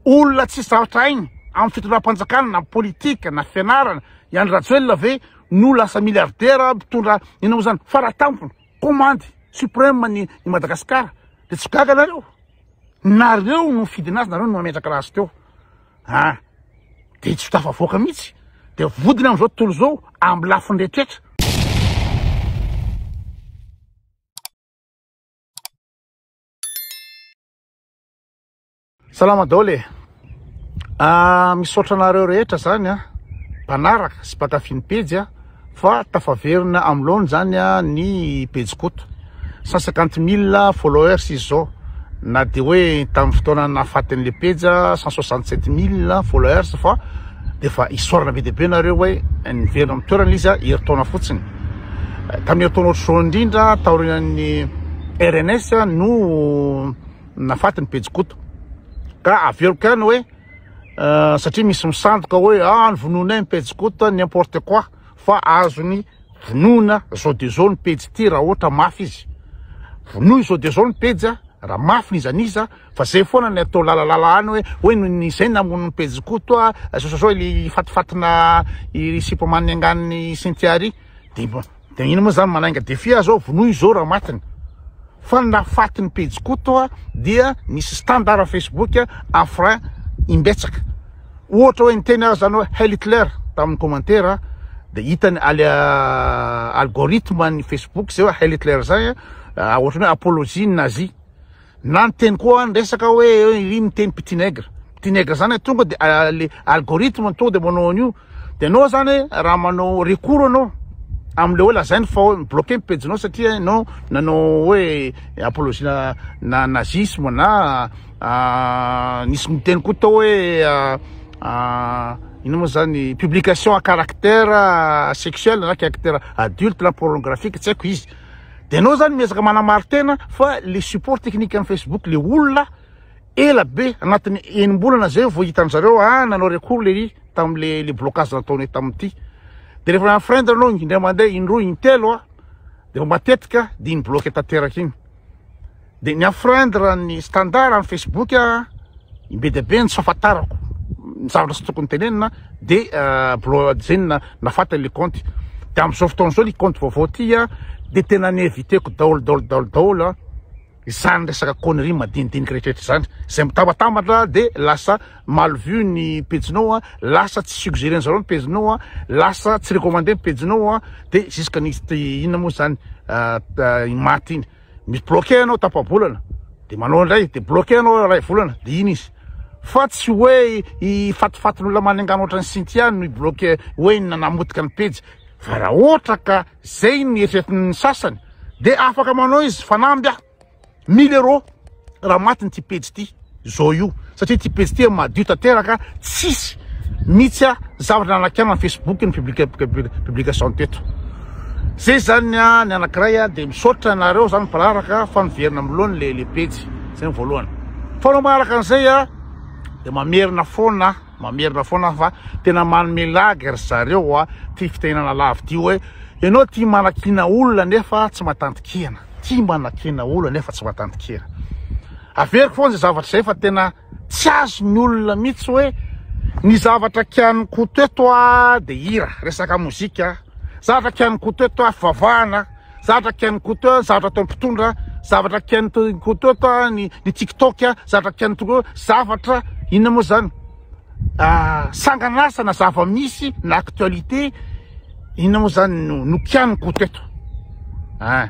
Olona tsisy zavatra hainy amin'ny fitondram-panjakana na politika na fianarana i Andry Rajoelina ve no lasa milliardaire mpitondra inona moa zany faratampony commande supreme ny i Madagasikara de tsy gaga nareo nareo no nifidina azy nareo no nametraka azy teo ah de tsy tafavoaka mihitsy de vodiny amin'izao tontolo izao amin'ny lafiny rehetra. Salama daholo e. Ah, misaotra anareo rehetra zany a, mpanaraka sy mpankafy ny pejy a, fa tafaverina amin'ny laoniny zany a ny pejy Koto. 150 mille followers izy zao. Na dia hoe tamin'ny fotoana nahafaty an'le pejy a, 167 mille followers fa dia efa isaorana be dia be nareo hoe niverina amin'ny toerana izy a, herintaona fotsiny. Tamin'ny herintaona ohatr'izao indrindra taorian'ny RNS no Nafaty ny pejy Koto. Ka averiko ihany hoe satria misy misandoka hoe ah ny vonoinay ny pejy Koto n'importe quoi fa azony vonoina zao de zao ny pejy ty raha ohatra mafy izy. Vonoy zao de zao ny pejy raha mafy n'iza n'iza fa zay foana ny atao lalalala any hoe hoe ny zay namono ny pejy Koto a zao zao zao ilay fatifatina iry sipa manengan'ny Cynthia ry de De ino moa zany manainga défi aho zao vonoy zao raha matiny. Fa ny nahafaty ny pejy Koto a dia nisy standard Facebook enfreint imbetsaka. Ohatra hoe niteny aho zany hoe Heil Hitler tamin'ny commentaire de hitany al algorithme ny Facebook zay hoe Heil Hitler zay ohatran'ny hoe apologie ny nazi. Na niteny koa aho niresaka hoe iry miteny petit nègre. Petit nègre zany tonga de le algorithme tonga de manao an'io. De anao zany raha manao recours anao am'le hoe lazainy fa hoe mi-bloquer ny pejinao satria ianao nanao hoe apologie na na nazisme na nisy niteny koa tao hoe ino moa zany publication à caractère sexuel na caractère adulte na pornographique tsy haiko izy. De anao zany miezaka manamari-tena fa le support technique amin'ny Facebook le olona ela be anatin'ny enim-bolana zay vao hitan zareo ah nanao recours le ry tamin'le le blocage nataony tamin'ity. De rehefa mi-enfreindre anao indray mandeha indroa intelo ah de matetika de iny bloqué tanteraka iny. De ny enfreindre ny standard amin'ny Facebook ah be dia be ny tsy fahafantarako ny zavatra tsy tokony tenenina de blo zay no nafaty le compte. De amin'izao fotoana izao le compte vaovao ty ah de tena ni-eviteko daholo daholo daholo daholo ah izany resaka connerie madinidinika rehetra rehetra izany. Izay mitambatambatra de lasa mal vu ny pejinao ah, lasa tsy suggérer zareo ny pejinao ah, lasa tsy recommander ny pejinao ah, de jusqu'à nisy inona moa zany maty iny. Misy bloqué anao tapa-bolana de manao indray de bloqué anao iray volana de iny izy. Fa tsy hoe i fatifatin'olona manengana ohatran'i Cynthia no hi-bloqué hoe namotika ny pejy. Fa raha ohatra ka zay ny eritreretin'ny sasany de afaka manao izy fanamby aho. Mille euros raha maty ity pejy ity zao io satria ity pejy ity madio tanteraka tsisy mihitsy a zavatra nanakiana ny Facebook ny publication teto. Zay zany a ny anankiray a de misaotra anareo zany mpanaraka fa miverina amin'ny laoniny le le pejy zay ny voalohany. Faharoa manaraka an'izay a de mamerina foana mamerina foana fa tena manome lagy ry zareo a ty fitenenana lava ty hoe ianao tia manakiana olona nefa tsy mahatanty kihana. Tia manakena olona nefa tsy mahatanty kena. Averiko foana izay zavatra izay fa tena tsy azon'ny olona mihitsy hoe ny zavatra kian'ny Koto eto a dia hira, resaka mozika, zavatra kian'ny Koto eto a fivavahana, zavatra kian'ny Koto eo zavatra ataon'ny mpitondra, zavatra kian'ny Koto eto a ny ny TikTok, zavatra kian'ny Koto zavatra inona moa zany? Sangan'asa na zava-misy na actualité inona moa zany no no kian'ny Koto eto ah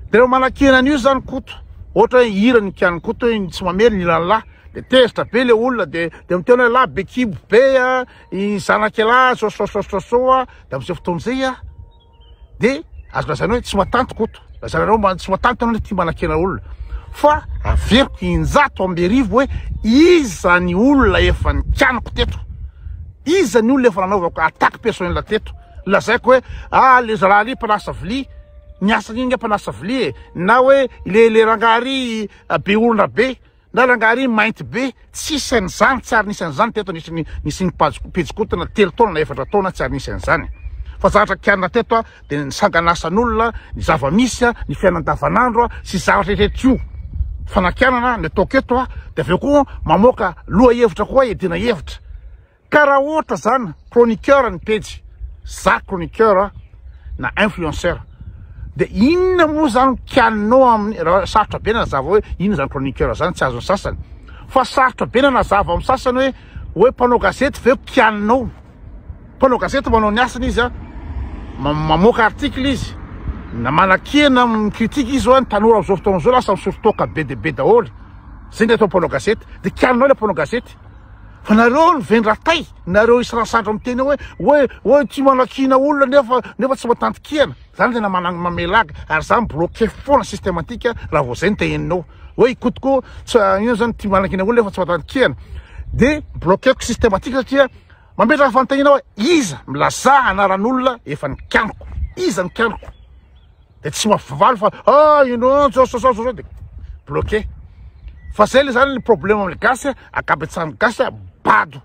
de rehefa manakiana an'io zany Koto ohatra hoe hira ny kian'ny Koto hoe tsy mamely ny ilan'ny lahy de tezitra be le olona de de miteny hoe lahy be kibo be a i zanak'ialahy so so so so so a de am'izay fotoana izay a de azo lazaina hoe tsy matanty Koto, lazainareo mba tsy matanty ianao tia manakena olona, fa averiko 1100 hoe iza ny olona efa nikaniko teto, iza ny olona efa nanaovako attaque personnelle teto, lazaiko hoe ah le zalahy ry mpanasa vilia, ny asany iny nga mpanasa vilia e, na hoe le le rangahy ry be olona be, Na rangahy ry mainty be, tsisy an'izany, tsy ary nisy an'izany teto, nisy ny nisy ny page pejy kotona telo taona na efatra taona tsy ary nisy an'izany. Fa zavatra kianina teto a, dia ny sanganasan'olona, ny zava-misy a, ny fiainana andavanandro a, sy zavatra rehetra io. Fanakianana ny ataoko eto a, de avy eo koa mamoaka lohahevitra koa hiadiana hevitra. Ka raha ohatra zany chroniqueur ny pejy, za chroniqueur na influenceur, de inona moa zany kianinao amin'ny, raha sarotra be nanazava hoe inona zany chroniqueur zany, tsy azon'ny sasany. Fa sarotra be nanazava amin'ny sasany hoe hoe mpanao gazety ve kianinao? Mpanao gazety manao ny asany izy a, mamoaka article izy, na manakiana mi-critique izy hoe ny tanora amin'izao fotoana izao lasa misotro toaka be dia be daholo. Zay ny atao mpanao gazety. De kianinao ilay mpanao gazety. Fa nareo ny vendratay, nareo israsandro miteny hoe hoe hoe tia manakiana olona nefa nefa tsy matanty kiana. Zany tena manang mamelaga ary za mi-bloquer foana systématique raha vao zay ny teneninao. Hoe i Koto koa tsy inona zany tia manakiana olona nefa tsy matanty kiana. De bloquer-ko systématique satria mametraka fanontaniana hoe iza milazà anaran'olona efa nikianiko. Iza nikianiko? De tsy mafivaly fa ah ino zao zao zao zao de bloqué. Fa zay le zany le problème amle gasy ankabetsahan'ny gasy bado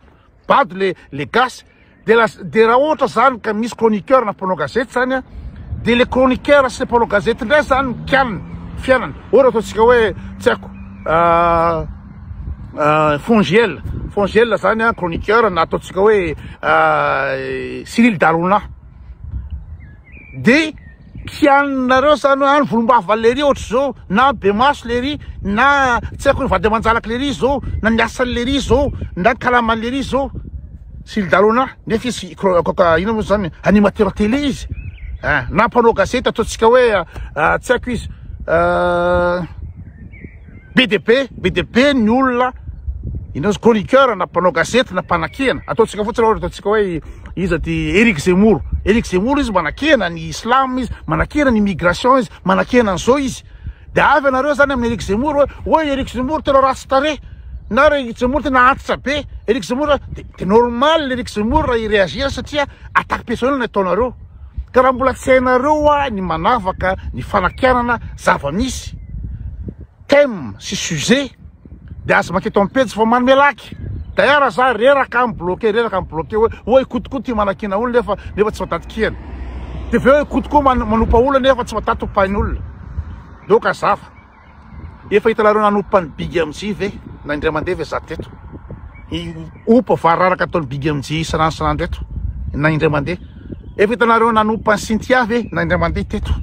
bado le le gasy de la de raha ohatra zany ka misy chroniqueur na mpanao gazety zany a de le chroniqueur sy le mpanao gazety ndray zany mikianina fiainana ohatra ataontsika hoe tsy haiko Fongiel Fongiel zany a chroniqueur na ataontsika hoe Cyril Darona De kianinareo zany hoe any volombava lery ohatr'izao na bemaso lery na tsy haiko ny vady aman-janaka lery zao na ny asan'ny lery zao na ny kalaman'ny lery zao Sildalona nefa izy inona moa zany animateur télé izy eh, na mpanao gazety ataontsika hoe tsy haiko izy Be dia be, be dia be ny olona inona chroniqueur na mpanao gazety na mpanakihana. Ataontsika fotsiny ohatra ataontsika hoe iza ty Eric Zemmour. Eric Zemmour izy manakihana ny islam izy, manakihana ny immigration izy, manakihana an'izao izy. Dia avy ianareo zany amin'ny Eric Zemmour hoe hoe Eric Zemmour tena ratsy tarehy na Eric Zemmour tena antitra be. Eric Zemmour de, de normal Eric Zemmour raha hi-réagir satria attaque personnelle ny ataonareo. Ka raha mbola tsy hainareo hoa ny manavaka ny fanakianana zava-misy, thème sy sujet, dia aza manketo amin'ny pejy fa manome laky. D'ailleurs za reraka aho mi-bloquer, reraka mi-bloquer hoe oa i Koto koa tia manakiana olona nefa nefa tsy matanty kiana. Dia avy eo i Koto koa manopa olona nefa tsy matanty ompain'olona. Donc azava. Efa hitanareo nanompa an'i Big MJ ve na indray mandeha ve za teto? I ompa vararaka ataon'i Big MJ isan'andro isan'andro eto na indray mandeha. Efa hitanareo nanompa an'i Cynthia ve na indray mandeha teto?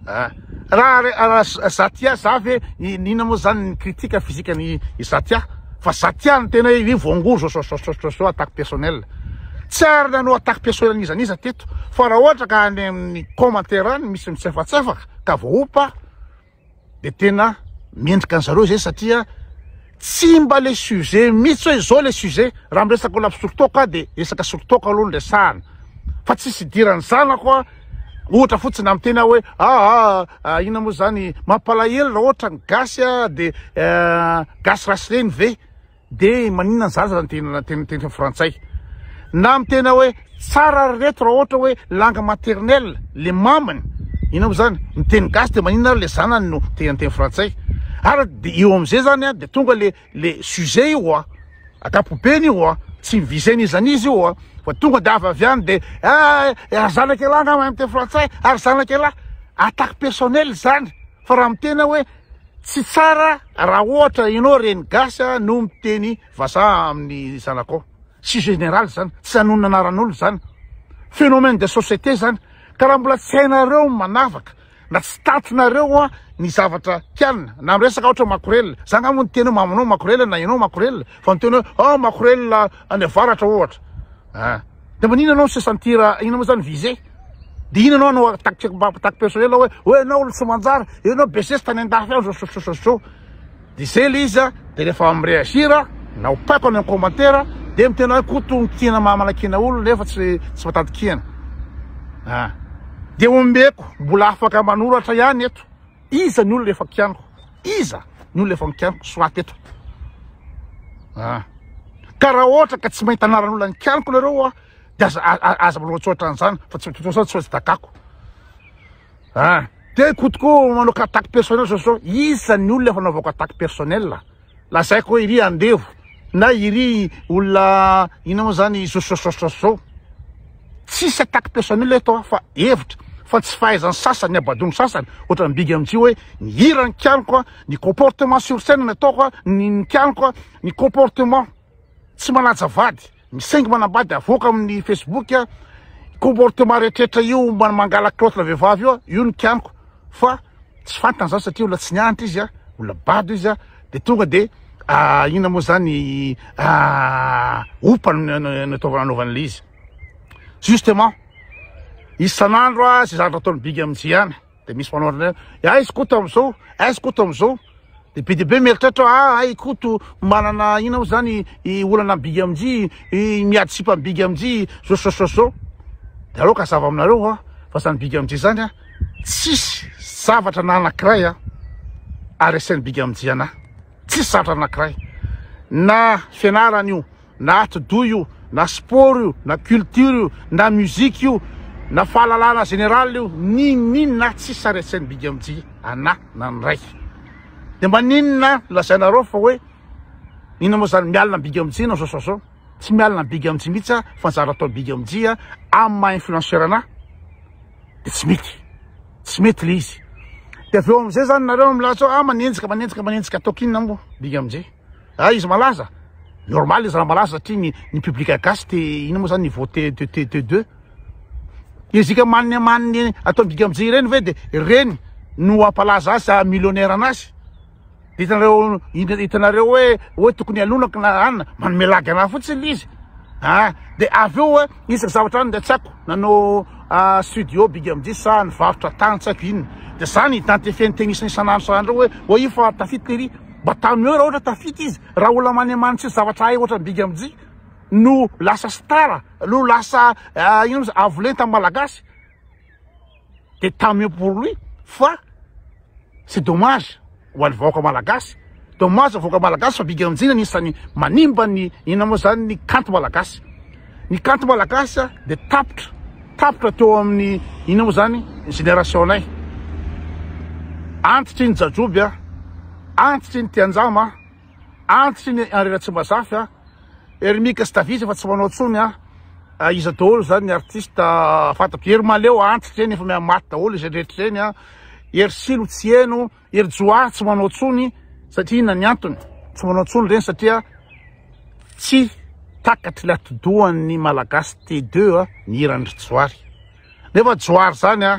Ah. Raha raha Zatia za ve inona moa zany ny critique physique ny Zatia? Fa Zatia no tena hoe voangory zao zao zao zao zao attaque personnelle. Tsy ary nanao attaque personnelle n'iza n'iza teto. Fa raha ohatra ka any amin'ny commentaire any misy mitsefatsefaka ka voaompa de tena mendrika an'zareo zay satria tsy mba le sujet mihitsy hoe zao le sujet raha miresaka olona mpisotro toaka de resaka sotro toaka aloha no resahana fa tsisy idiran'ny zanako a ohatra fotsiny amin'ny tena hoe aa ah, ah, inona moa zany mampalahelo raha ohatra ny gasy a de eh, gasy rasy reny ve De maninona ny zaza tena tena tena frantsay? Na mitena hoe tsara ry reto raha ohatra hoe langue maternelle le mamany, inona moa zany? Miteny gasy de maninona ary le zanany no te hiteny frantsay? Ary de eo amizay zany an de tonga le le sujet io an, ankapobeny io an, tsy mi-viser n'iza n'iza io an, fa tonga de avy avy any de ah ary zanak'ialahy nga mahay miteny frantsay, ary zanak'ialahy, attaque personnelle zany, fa raha mitena hoe Tsy tsara raha ohatra ianao reny gasy no miteny vazaha amin'ny zanakao. Tsy général zany, tsy hanonona anaran'olona zany. Phénomène de société zany. Ka raha mbola tsy hainareo ny manavaka na tsy tantinareo ny zavatra kianina na miresaka ohatra makorelina. Za nga moa niteny hoe mamanao makorelina na ianao makorelina fa niteny hoe oh makorelina any avaratra ohatra. Ah. De maninona anao se sentir inona moa zany visé? De inona anao hanao attaque attaque personnel hoe hoe ianao olo tsy manjary, ianao besesy tany andafy any zao zao zao zao. De zay le izy de rehefa mi-réagir na opaiko any amin'ny commentaire de miteny hoe Koto mikihana maha manakihana olona nefa tsy tsy matanty kihana. Ah. De omeko mbola afaka manoratra ihany eto. Iza ny olona efa kianiko? Iza ny olona efa nikianiko? Soraty eto. Ah. Ka raha ohatra ka tsy mahita anaran'olona nikianiko nareo ah, de aza aza manoratsoratra an'izany fa tsy tsy tsy tsy dakako. Ah. De Koto koa manao attaque personnelle zao zao. Iza ny olona efa nanaovako attaque personnelle? Lazaiko hoe iry andevo na iry olona inona moa zany zao zao zao zao. Tsisy attaque personnelle eto fa hevitra. fa tsy fahaizan'ny sasany, ny habadoan'ny sasany, ohatran'ny Big MJ hoe ny hira ny kianiko, ny comportement sur scène ny ataoko, ny ny kianiko, ny comportement tsy manaja vady, misaingy manambady avoaka amin'ny Facebook, comportement rehetrarehetra io mangala kilaotina vehivavy io, io ny kianiko fa tsy fantany zany satria olona tsy nianatra izy, olona bado izy, de tonga de inona moa zany opa no nataovana anaovan'ilay izy. Justement, isan'andro a, zay zavatra ataon'i Big MJ ihany, de misy manao ohatran'ny hoe, aiza Koto am'zao, aiza Koto am'zao, de be dia be mieritreritra hoe, ah hay Koto manana inona moa zany i olana amin'i Big MJ, i miady sipa amin'i Big MJ, zao zao zao zao. De aleo ka hazava aminareo a, fa zany Big MJ zany a, tsisy zavatra na anankiray a, aresen'i Big MJ anah, tsisy zavatra anankiray, na fianarana io, na atidoha io, na sport io, na culture io, na musique io, na fahalalana général io, n'inon'inona tsisy sary an-tsain'i Big MJ anah na ny ray. De mba n'inona lazainareo fa hoe inona moa zany mialona an'i Big MJ na zao zao zao. Tsy mialona an'i Big MJ mihitsy aho fa ny zavatra ataon'i Big MJ amin'ny maha influenceur anah de tsy mety. Tsy mety le izy. De avy eo amizay zany nareo milaza hoe ah manenjika manenjika manenjika ataoko inona moa Big MJ. Ah izy malaza? Normal izy raha malaza satria ny ny public gasy te ino moa zany niveau T T T T2. Ezika maniny maniny atao big amjy ireny ve de ireny no hampalaza azy ha millionnaire anazy. De hitanareo hitanareo hoe hoe tokony alonako na anona manome lagy anahy fotsiny le izy. Ah de avy eo isaky zavatra any de tsy haiko nanao studio big amjy sa nivarotra tany tsy haiko inona. De zany identifier ny tennis isan'andro isan'andro hoe hoe io fa tafita ery. Mba tant mieux raha ohatra tafita izy, raha olona manemany tsisy zavatra hay ohatran'i Big MJ no lasa star, no lasa inona moa avo lenta amin'ny Malagasy de tant mieux pour lui fa c'est dommage ho an'ny vahoaka Malagasy, dommage ny vahoaka Malagasy fa Big MJ anisan'ny manimba ny inona moa zany ny kanto Malagasy. Ny kanto Malagasy de tapitra, tapitra teo amin'ny inona moa zany génération-nay. Antitry ny Jajoby a, antitry ny Tianjama, antitry ny Henri Ratsimbazafy a, Hery Mika sy Davizy efa tsy manao intsony a, iza daholo zany ny artiste fantatro, Hery Mahaleo antitry ireny efa miha-maty daholo izay rehetra ireny a, Hery Silo tsy heno, Hery Joa tsy manao intsony satria inona ny antony, tsy manao intsony ireny satria tsy takatry ny atidohan'ny Malagasy T2 ny hiran'i Johary. Nefa Johary zany a,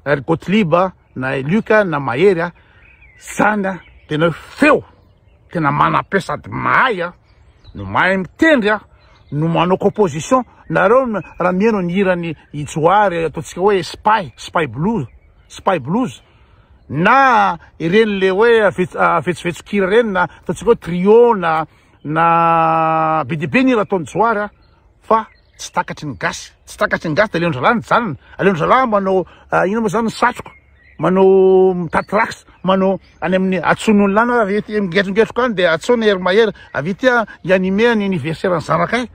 ry Gothlieb na i Luc na Mahery a, zany a tena hoe feo tena manam-peo sady mahay a, no mahay mitendry a, no manao composition. Nareo raha miheno ny hiran'i Johary ataontsika hoe Spy, Spy Blues, Spy Blues na ireny le hoe vetsovetson-kira ireny na ataontsika hoe trio na na be dia be ny hira ataon'i Johary a, fa tsy takatry ny gasy, tsy takatry ny gasy de aleon-dry zalahy mijanona, aleon-dry zalahy manao inona moa zany ny satroka, manao mitady trax, manao any amin'ny antsoin'ny olona any avy ety mingetrongetroka any de antsoina Hery Mahery avy ety hi-animer ny anniversaire ny zanakay,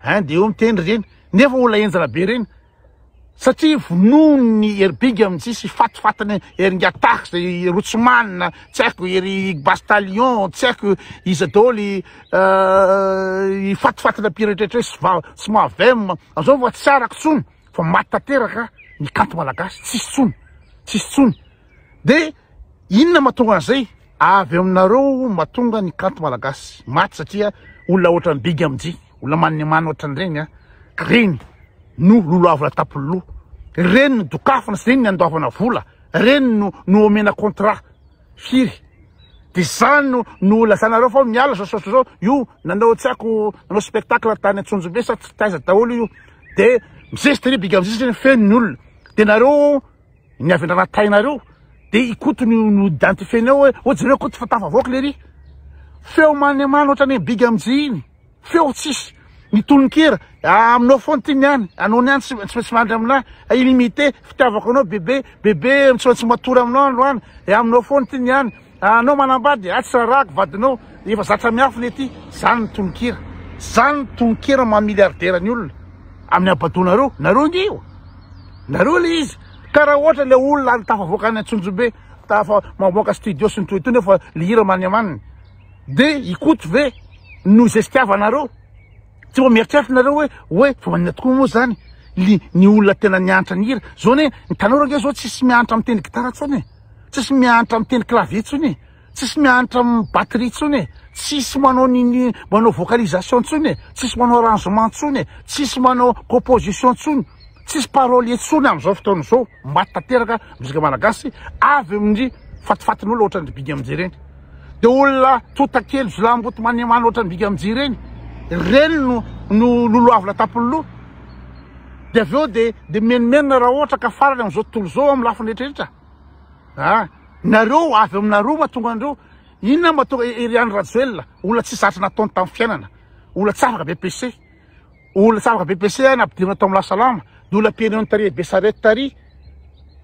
hein de eo mitendry ireny, nefa olona henjana be ireny. Satria vonoin'ny Hery Big amin'ity sy fatifatiny Hery Ngatax, i Rotsimanina, tsy haiko Hery Bastalion, tsy haiko iza daholo i fatifatina mpihira rehetra sy va sy Mavem, amin'izao fa tsy arako intsony fa maty tanteraka ny kanto malagasy, tsisy intsony, tsisy intsony. De inona mahatonga an'izay? Avy aminareo mahatonga ny kanto malagasy maty satria olona ohatran'i Big MJ, olona manemana ohatran'ireny an, reny no lolohavina tampony loha, reny no dokafana sy reny no andoavana vola, reny no no omena contrat firy. De zany no no lazanareo fa miala zao zao zao io nanao tsy haiko nanao spectacle tany Antsonjombe sa tsy taiza daholo io. De mizesta ery Big MJ satria feno ny olona. De nareo Ny avy andrana-tainareo de i Koto no no identifier-neo hoe oh jereo Koto fa tafavoaka lery. Feo manemana ohatran'ny Big MJ iny. Feo tsisy. Ny tononkira, ah, aminao foana ty ny any, anao ny any tsy tsy maintsy mandry aminahy, ah, illimité, fitiavako anao bebe, bebe tsy maintsy matory aminao androany, eh, aminao foana ty ny any, ah, anao manambady, ah, tsy rarahako vadinao, efa zatra miafina ety. Zany ny tononkira. Zany ny tononkira maha milliardaire ny olona. Amin'ny habadoanareo, nareo nge io. Nareo le izy. Ka raha ohatra le olona any tafavoaka any Antsonjombe, tafa mamoaka studio sy ny toy itony nefa le hira maniamaniny. De i Koto ve no zestiavanareo? Tsy mba mieritreritra nareo hoe hoe fa manina tokoa moa zany? Ny ny olona tena nianatra nihira. Zao anie, ny tanora ange zao tsisy mianatra mitendry gitara tsony e. Tsisy mianatra mitendry clavier tsony e. Tsisy mianatra batterie tsony e. Tsisy manao ny ny manao vocalisation tsony e. Tsisy manao arrangement tsony e. Tsisy manao composition tsony. Tsisy parolier tsony amin'izao fotoana izao. Maty tanteraka mozika malagasy avy amin'ny fatifatin'olona ohatran'ny Big MJ ireny. Dia olona tontakely jiolahimboto manemana ohatran'ny Big MJ ireny. Ireny no no lolohavina tampon'ny loha. Dia avy eo dia dia mimenomenona raha ohatra ka farany amin'izao tontolo izao amin'ny lafiny rehetra rehetra. Ah, nareo avy aminareo mahatonga an'ireo. Inona mahatonga i Andry Rajoelina, olona tsy zatra nataony tamin'ny fiainana, olona tsy afaka BPC. Olona tsy afaka BPC nampidirina tao amin'ny Lasalama, ny olona mpireneo tary Besarety tary.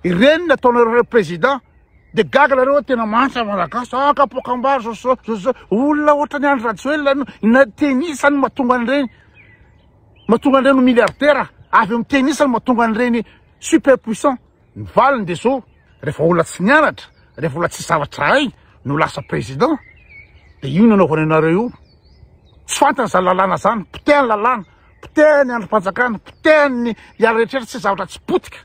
Ireny nataonareo président. Dia gaga nareo hoe tena mahantra Malagasy, ah kapoakam-bary zao zao zao zao. Olona ohatran'i Andry Rajoelina no na tennis no mahatonga an'ireny. Mahatonga an'ireny ho milliardaire, avy amin'ny tennis no mahatonga an'ireny super puissant. Ny valiny dia zao, rehefa olona tsy nianatra, rehefa olona tsy zavatra hay no lasa président, dia io no anaovany anareo io. Tsy fantany zany lalàna zany, potehany lalàna, potehany andrim-panjakana, potehany ny hiala rehetra tsy zavatra tsy potika.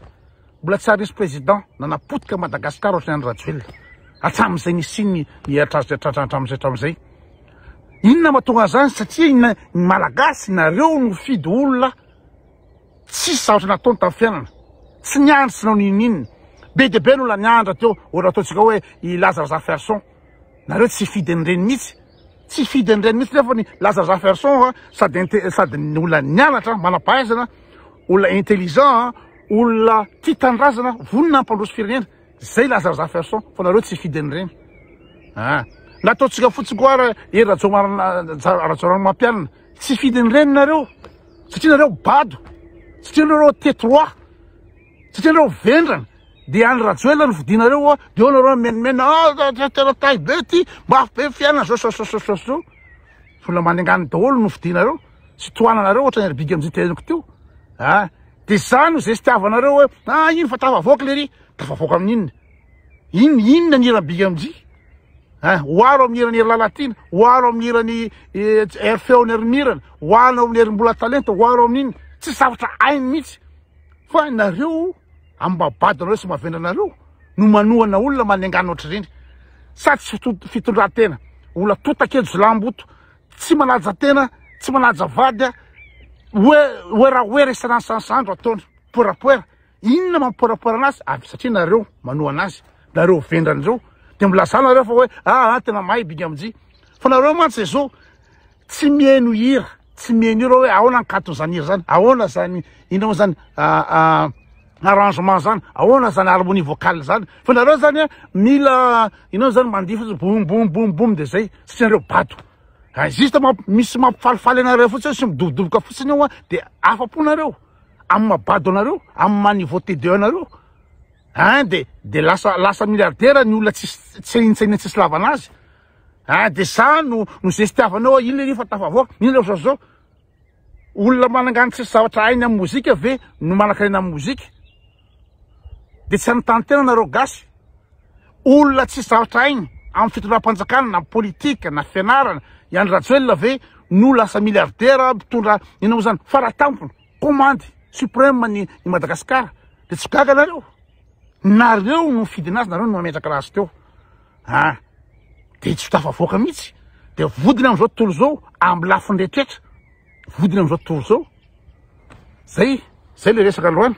Mbola tsy ary nisy président nanapotika Madagascar ohatran'i Andry Rajoelina. Hatramin'izay nisiany ny hatramin'izay hatramin'izay. Inona mahatonga an'izany? Satria ny Malagasy nareo no fidy olona tsisy zavatra nataony tamin'ny fiainana. Tsy niandry tsy nanao n'inon'inona. Be dia be ny olona niandry teo, ohatra ataontsika hoe i Laza Razafiarison. Nareo tsy hifidy an'ireny mihitsy. Tsy hifidy an'ireny mihitsy nefa ny Laza Razafiarison sady sady ny olona nianatra, manam-pahaizana, olona intelligent, olona tia tanindrazana, vonona hampandroso firenena. Zay Laza Razafiarison fa nareo tsy hifidy an'ireny. Ah. Na ataontsika fotsiny koa ara Hery Rajaonarimampianina. Tsy hifidy an'ireny nareo. Satria nareo bado. Satria nareo T3. Satria nareo vendrana. Dia Andry Rajoelina no fidinareo oa, dia eo nareo mimenomenona, ah tena tay be ty, mafy be fiainana, zao zao zao zao zao. Olona manengana daholo no fidinareo, sy tohananareo ohatran'ny ry Big MJ teneniko teo. Ah, dia zany no zestiavanareo hoe, ah iny fa tafavoaka lery, tafavoaka amin'inona? Inona inona ny hiran'i Big MJ? Ah, oaro amin'ny hiran'i Hery Lalatiana, oaro amin'ny hiran'i Hery Feon'i Hery Mirana, oaro amin'ny Hery Mbola Talenta, oaro amin'inona? Tsy zavatra hainy mihitsy. Fa nareo Amin'ny maha bado anareo sy maha vendrana anareo no manohana olona manengana ohatr'ireny. Sady tsy fitondran-tena. Olona tontakely jiolahimboto, tsy manaja tena, tsy manaja vady, hoe hoe raha hoe isan'andro isan'andro ataony. Poerapoera. Inona mampipoerapoera anazy? Avy satria nareo manohana azy. Nareo vendrana ireo. Dia milaza nareo fa hoe ah, ah tena mahay Big MJ. Fa nareo mantsy izao Tsy mihaino hira, tsy mihaino hira hoe ahoana ny kanton'izany hira zany, ahoana zany inona moa zany arrangement zany, ahoana zany harmonie vocale zany. Fa nareo zany mila inona zany mandihy fotsiny boum boum boum boum de zay, satria nareo bado. Ah, juste mamp- misy mampifalifaly anareo fotsiny sy midobodoboka fotsiny eo de afa-po nareo amin'ny maha bado anareo, amin'ny maha niveau T2 anareo. Hein, de de lasa lasa milliardaire ny olona tsisy tsy tsisy lavana azy. Ah de za no no zestiavanao iny le fa tafavoaka, iny le zao zao. Olona manangano tsisy zavatra hainy amin'ny mozika ve no manankarena amin'ny mozika? De tsy hanontany tena nareo gasy. Olona tsisy zavatra hainy amin'ny fitondram-panjakana na politika na fianarana, i Andry Rajoelina ve no lasa milliardaire mpitondra inona moa zany faratampony, commande suprême ny i Madagasikara. De tsy gaga nareo. Nareo no nifidy anazy, nareo no nametraka azy teo. Ah! Dia tsy ho tafavoaka mihitsy. Dia vodiny amin'izao tontolo izao, amin'ny lafiny rehetraretra. Vodiny amin'izao tontolo izao. Zay, zay le resaka androany.